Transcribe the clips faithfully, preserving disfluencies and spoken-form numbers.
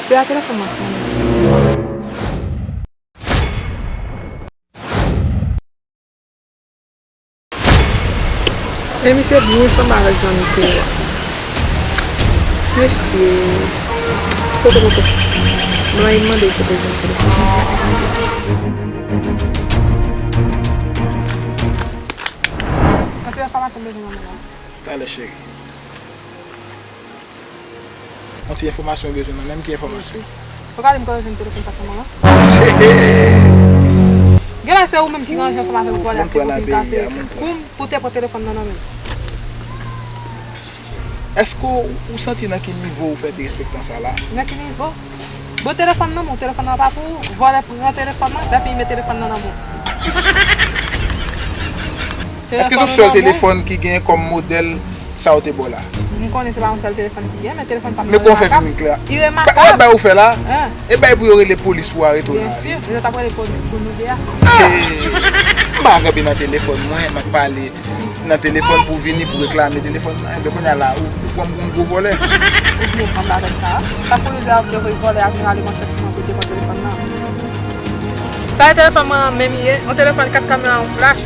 Pe a telefòn mwen. E misye byen sanble avèk zanmi Teo a. Mesye. Kote, kote? Mwen mande kote jwenn telefòn sa. Yon ti enfòmasyon m bezwen nan men w. Talè, cheri. Yon ti enfòmasyon ou bezwen nan men m, ki enfòmasyon? Ou ka di m kote w jwenn telefòn patwon mwen an? Genlè se ou menm ki ranje ansanm avèk vòlè ak moun pran nan peyi a, moun pran. Pou, pou te pran telefòn nan nan men m. Èske w, ou santi nan ki nivo ou fè derespektan sa la? Nan ki nivo? Bon, telefòn nan men w, telefòn nan pa pou ou. Vòlè pran telefòn nan, lè fini met telefòn nan nan men w. Èske se yon sèl telefòn ki gen kòm modèl sa yo te ba w la? M konnen se pa yon sèl telefòn ki gen, men telefòn pa m nan remakab. Men kòman w fè vin klè? Li remakab. Bay ou fè la? E bay pou yo rele polis pou arete w nan lari. Byen si, yo t ap rele polis pou nou de a. M pa kanpe nan telefòn mwen, m ap pale nan telefòn pou vini pou reklame telefòn nan. Enben kounye a la, ou, ou pran m pou yon gwo vòlè. Ou byen sanble avèk sa. Sa pou rive a vle voye vòlè a vin rale manchèt sou mwen pou l te pran telefòn nan. Sa e telefòn mwen an menm ye, yon telefòn kat kamera, yon flach.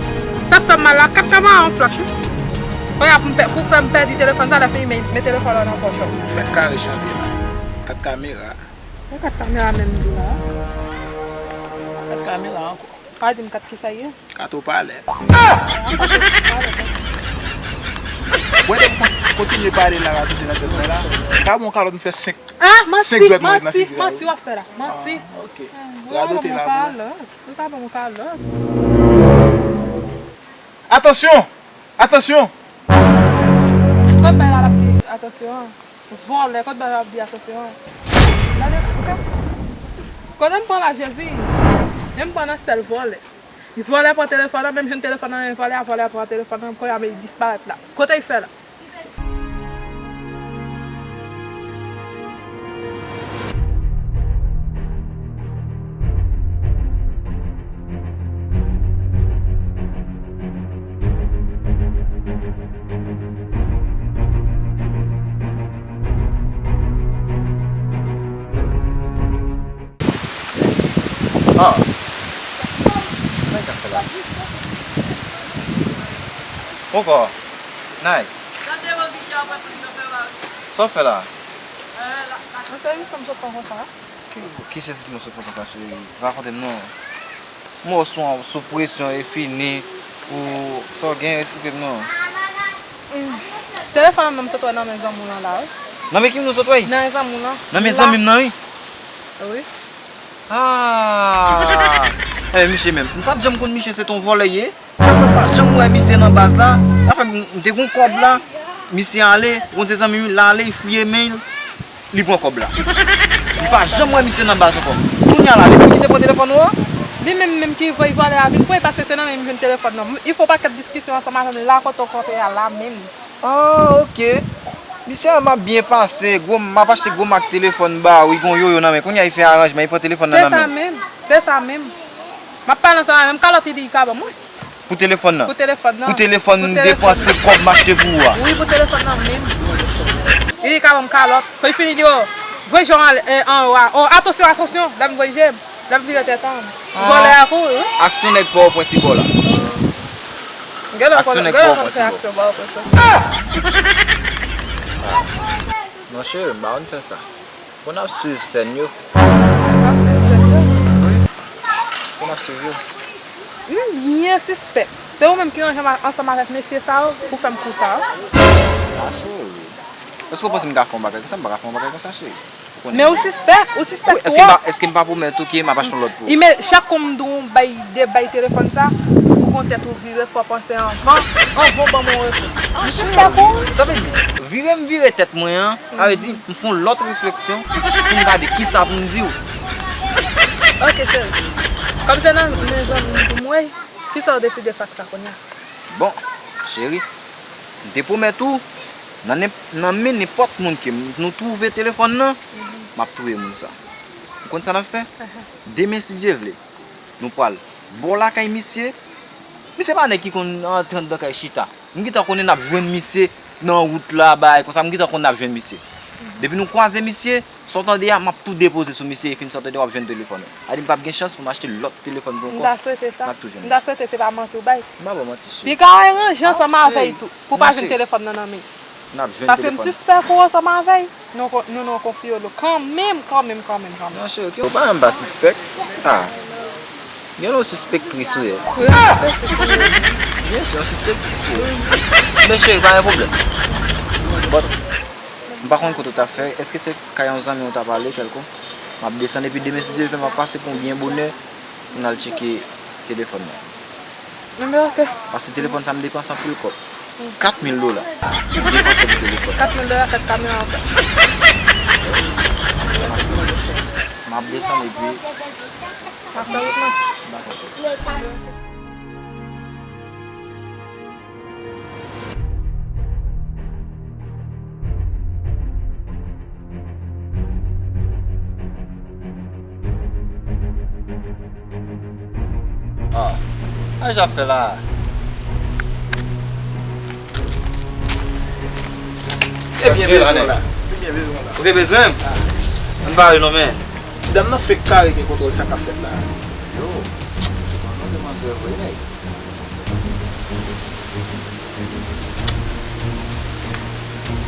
Sa k fè m mal la, kat kamera, yon flach, wi. Kounye a pou m pè-, pou fè m pèdi telefòn sa, lè fini, men, men telefòn nan nan pòch ou. Fèk kare chante la. Kat kamera. E kat kamera menm di la. Kat kamera ankò. Pa di m kat kisa ye? Kat opalè. Wè, depi w kontinye pale la, la touche nan tèt mwen la. Ka bon kalòt m fè senk, senk dwèt mwen nan figi la. Manti w ap fè la. Manti. Ok. Radote la, mwen. Ou ka ban m yon kalòt. Atansyon! Atansyon! Kot bay la l ap di atansyon an? Vòlè, kot bay la ap di atansyon an? Gade, ou ka. Kote m pran la, Jezi? Men m pran nan sèl vòlè. Vòlè pran telefòn nan, menm jwenn telefòn nan, men vòlè a, vòlè a pran telefòn nan, kounye a men li disparèt la. Kote l fè la? Ah. Sa k ap fè la? Poukò? Nay. Sa w fè la? Nan sezisman m sot pran konsa. Ki, ki sezisman w sot pran konsa, cheri? Rakonte m non. M wè w sou, sou presyon e fini. Ou, sa w gen, eksplike m non. Telefòn nan m sot wè nan men zanmi w lan la, wi. Nan men ki moun w sot wè? Nan men zanmi w lan. Nan men zanmi m nan, wi. Wi. Ah! Enben, misye menm. M pa t janm konn misye se t on vòlè ye. Sa fè m pa janm wè misye nan baz la. Sa fè m, m te gon kòb la. Misye ale, konn se zanmi m, l ale, l fouye men l, li pran kòb la. M pa janm wè misye nan baz ankò. Kounye a la, li menm ki te pran telefòn ou an? Li menm menm ki voye vòlè a vin pran, paske se nan men m jwenn telefòn nan. M, li fè yon pakèt diskisyon ansanm avè m la kote w kanpe a la menm. Ah, ok. Misye a m ap byen pase, gwo, m ap achte gwo mak telefòn ba ou, li gon yoyo nan men. Kounye a li fè aranjman, li pran telefòn nan nan men. Se sa menm, se sa menm. M ap pale ansanm avè m, kalòt li di li ka ban mwen. Pou telefòn nan? Pou telefòn nan. Pou telefòn m depanse kòb m achte pou ou a. Wi, pou telefòn nan menm. Li di li ka ban m kalòt. Pou li fini di, o, voye je w anlè, anwo a. O, atansyon, atansyon, lè m voye je m. L ap vire tèt an. Vòlè a kouri, wi. Aksyon nèg Pòtoprens li ba w la. Aksyon nèg Pòtoprens li ba w. Monchè, m pa konn fè sa. Pou n ap swiv sèn yo. Pou n ap swiv sèn yo? Wi. Pou n ap swiv yo. M byen sispèk. Se ou menm ki ranje ansanm avèk mesye sa yo pou fè m kou sa yo. Ah, cheri. Èske w panse m ka fè yon bagay konsa? M pa ka fè yon bagay konsa, cheri. Men ou sispèk, ou sispèk twòp. Èske m pa, èske m pa pwomèt ou ke m ap achte yon lòt pou ou? Chak kou m di w bay de bay telefòn sa, ou gon tèt ou vire, fò w panse anvan, anvan w ban m yon repons. M sispèk ou. Sa vle di, vire m vire tèt mwen an, sa vle di, m fè yon lòt refleksyon pou m gade kisa pou m di w. Ok, cheri. Kòm se nan men zanmi m pou m wè, kisa w deside fè ak sa kounye a? Bon, cheri, m te pwomèt ou, nan nenp-, nan men nenpòt moun ke m, nou twouve telefòn nan, m ap touye moun sa. Ou konn sa n ap fè? Demen, si Dye vle, nou pral bò lakay misye. Misye pa nèg ki konn antre anndan kay chita. M gentan konnen n ap jwenn misye nan wout la, bagay konsa. M gentan konnen n ap jwenn misye. Depi nou kwaze misye, sa w tande a, m ap tou depoze sou misye, epi sa w tande a, w ap jwenn telefòn nan. A di m p ap gen chans pou m achte lòt telefòn pou ankò. M ta swete sa. M ap tou jwenn. M ta swete se pa manti w bay. M pa ba w manti, cheri. Piga w aranje ansanm avè l tou, pou w pa jwenn telefòn nan nan men l. N ap jwenn telefòn. Paske m sispèk ou ansanm avè l. Nou, nou nan yon konfli yo kanmenm, kanmenm, kanmenm, kanmenm. Non, cheri, ok, ou pa menm pa sispèk. Ah. Gen yon sispèk tris ou ye. Byen si, yon sispèk tris ou ye. Men cheri, pa gen pwoblèm. But, m pa konn kote w t ap fè. Èske se kay yon zanmi w t ap ale kèlkonk? M ap desann epi demen si Dye vle m ap pase pou byen bonè pou n al tcheke telefòn nan. Enben, ok. Paske telefòn sa m depanse anpil kòb. Kat mil dola. M depanse pou telefòn. Kat mil dola, kat kamera ankò. M ap desann epi. M ap fè wout mwen. Dakò. Ah, sa Jaf fè la? Ebyen, bezwen la. Ebyen, bezwen la. Ou te bezwen m? Ah. Ann pale non, men. Ti dam nan fenk kare gen kontwòl sa k ap fèt la. Yo, se pa non demanzè vre, nèg.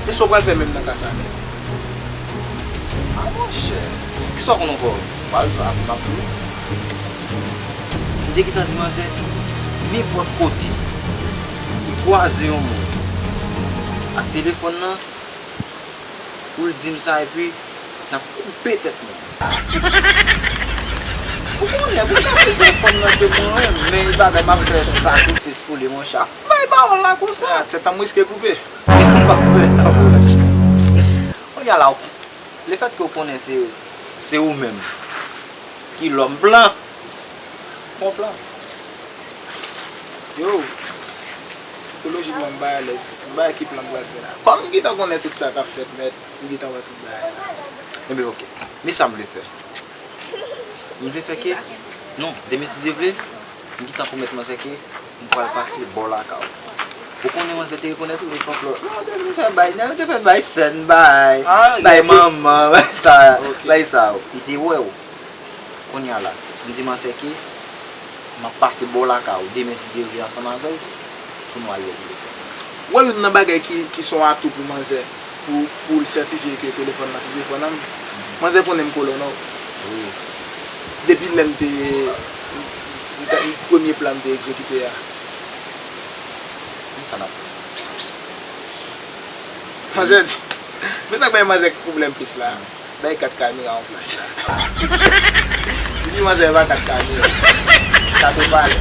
E sa w pral fè menm nan ka sa menm? A monchè, kisa w konn ankò? M pral, m ap, m ap di w. M te gentan di manzè, nenpòt kote li kwaze yon moun ak telefòn nan, pou l di m sa, epi n ap koupe tèt moun. Ou konnen, pou kase telefòn nan ke mwen renmen, bagay m ap fè sakrifis pou li, monchè. Bay pawòl la konsa. Ah, tèt an m riske koupe. M pa koupe la, monchè. Kounye a la, lefètke w konnen se, se ou menm ki lòm plan, fè yon plan. Yo, sikolojikman, m pa alèz. M pa wè ki plan m pral fè la. Kòm m gentan konnen tout sa k ap fèt, mèt, m gentan wè tout bagay la. Enben, ok. Men sa m vle fè. M vle fè ke, non, demen si Dye vle, m gentan pwomèt manzè ke m pral pase bò lakay ou. Ou konnen manzè te rekonèt ou, li pran flò. Yo te fè bay, yo te fè bay sèn bay, bay manman, bay sa, bay sa. Li te wè w. Kounye a la, m di manzè ke m ap pase bò lakay ou demen si Dye vle ansanm avè l pou nou al wè telefòn. Ou wè youn nan bagay ki, ki se yon atou pou manzè, pou, pou l sètifye ke telefòn nan se telefòn an, manzè konnen m kolonèl. Wi. Depi lè m te, m te, premye plan m te egzekite a. Men sa n ap fè. Manzè di, men sa k bay manzè ki pwoblèm plis la. Bay kat kamera yon flach la. Li di manzè pa kat kamera. Sa te pale.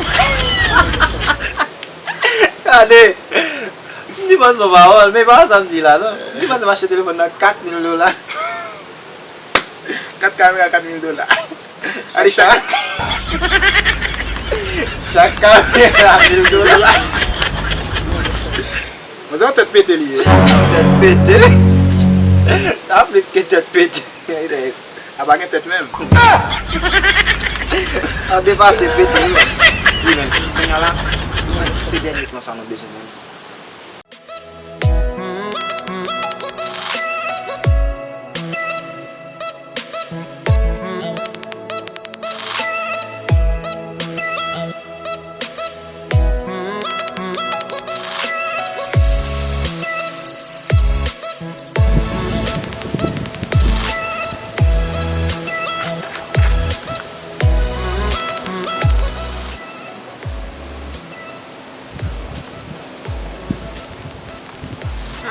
Gade. M di manzè yon pawòl, men pa sa m di la, non. M di manzè m achte telefòn nan kat mil dola. Kat kamera, kat mil dola. Gade chak. Chak kamera, mil dola. Mwen di w tèt pete li ye. Tèt pete? Sa plis ke tèt pete. A pa gen tèt menm. Sa depase pete wi. Wi, men kounye a la, se dènye plan sa nou bezwen menm.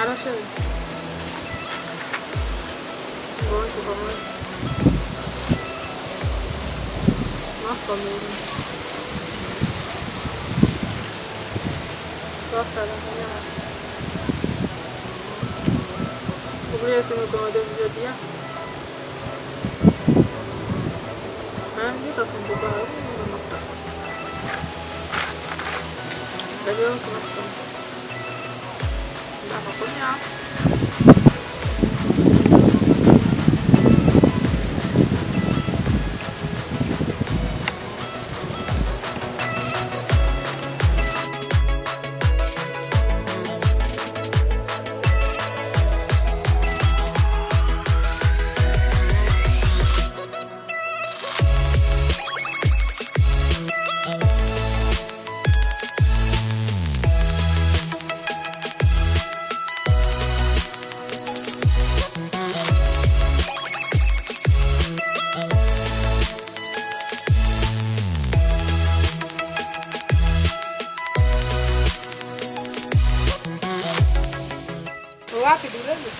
Alo, cheri. Bonjou, kòman w ye? M anfòm, wi. Sa w ap fè la kounye a? Ou bliye si nou gen randevou jodi a? Mwen menm gentan fin prepare wi, mwen menm m ap tann. Leve yo sou mèt tann. M dakò kounye a. Rapid, ou leve.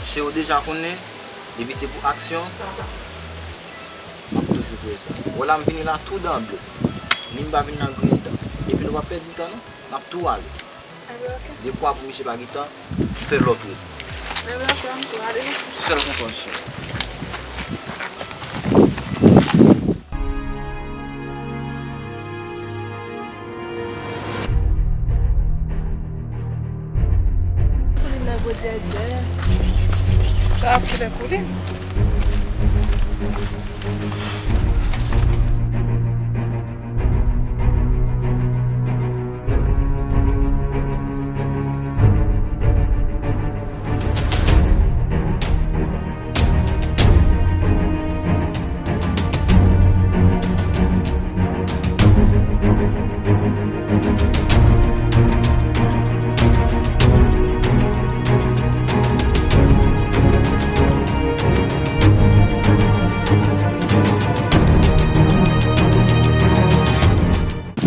Cheri, ou deja konnen, depi se pou aksyon, m ap toujou prezan. Wè la, m vini la tou dan dlo. Ni m pa vin la griyen dan. Epi nou pa pèdi tan, non. N ap tou ale. Ebyen, oke. Dekwa pou misye pa gen tan, fè lòt wout. Ebyen, oke, ann tou ale, non. Sèl kontwòl, cheri. Koulin nan gwo djèdjè. Sa ap fè koulin.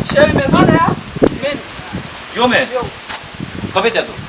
Cheri, men vòlè a, men. Yo, men. Yo. Kanpe tèt ou.